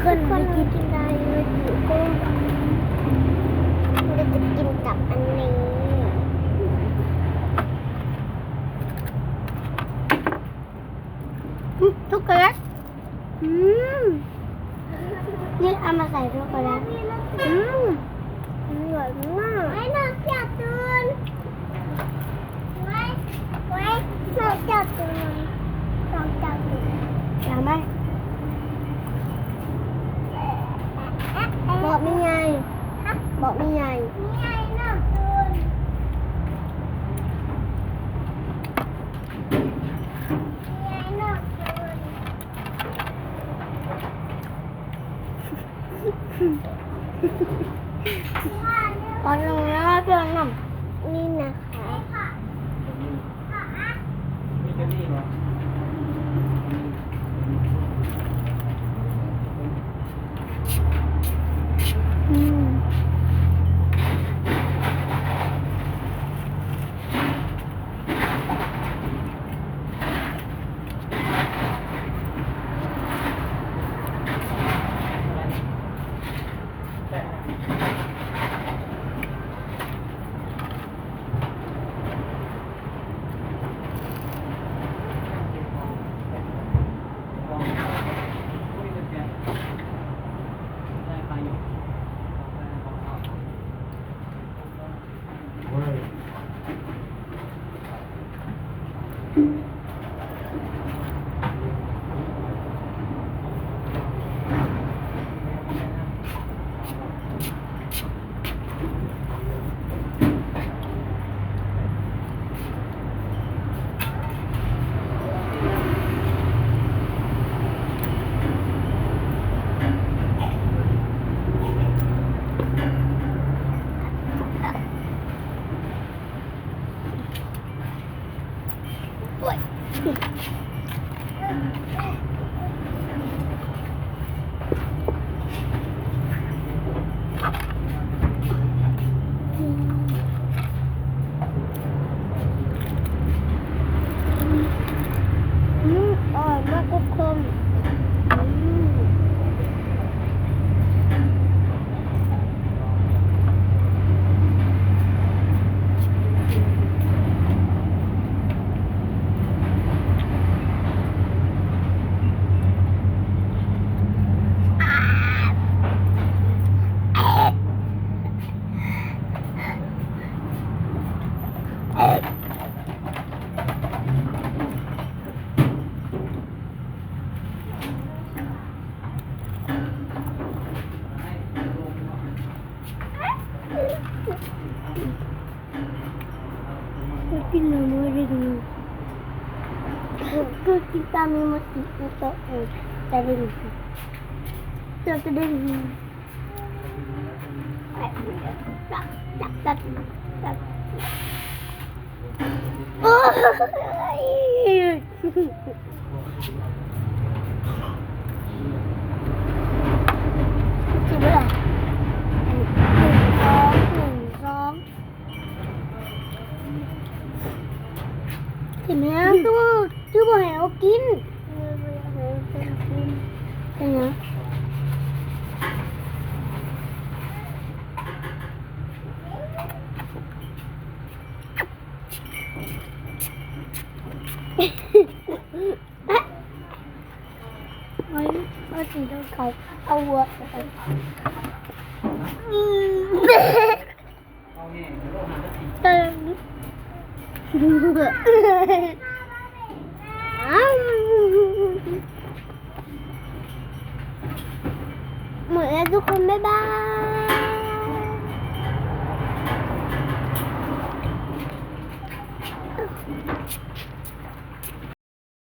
ຄົນ ຄົນກິນໄດ້ ເຮົາຈະກິນກັບອັນນີ້ ອືມ ຊັອກໂກແລັດ ອືມ ນີ້ເອົາມາໃສ່ຊັອກໂກແລັດ ອືມ ອະລ່ອຍມາກ ໄວ້ນອກຈາກຕື່ນ ໄວ້ ໄວ້ນອກຈາກຕື່ນ ນອກຈາກຕື່ນ ຈຳໄວ້ ບອກແມ່ໃຫຍ່ ບອກແມ່ໃຫຍ່ ແມ່ໃຫຍ່ນອກຕື່ນ ແມ່ໃຫຍ່ນອກຕື່ນ. ອອກລົງແລ້ວເພື່ອນນຳ ນີ້ນະຄະ ອືມ. ໂອ້ຍ ອືມ ອອກມາຄົມໆ ອືມ. ກິນເລີຍ ບໍ່ໄດ້ກິນເລີຍ ຄືກິນຕາມມີໝົດ ກິນໂຕະ ເອີ ຈະໄດ້ ຈະໄດ້ ໂອ້ຍ ຊິເບິ່ງ ໜຶ່ງ ສອງ ໜຶ່ງ ສອງ ຊິແມ່ນ ຄື ຄືບໍ່ໃຫ້ເຮົາກິນ ເປັນຫຍັງ? ໂອ້ຍ ວ່າຊິໂດນເຂົາເອົາຫົວ ໝົດແລ້ວທຸກຄົນ ບາຍບາ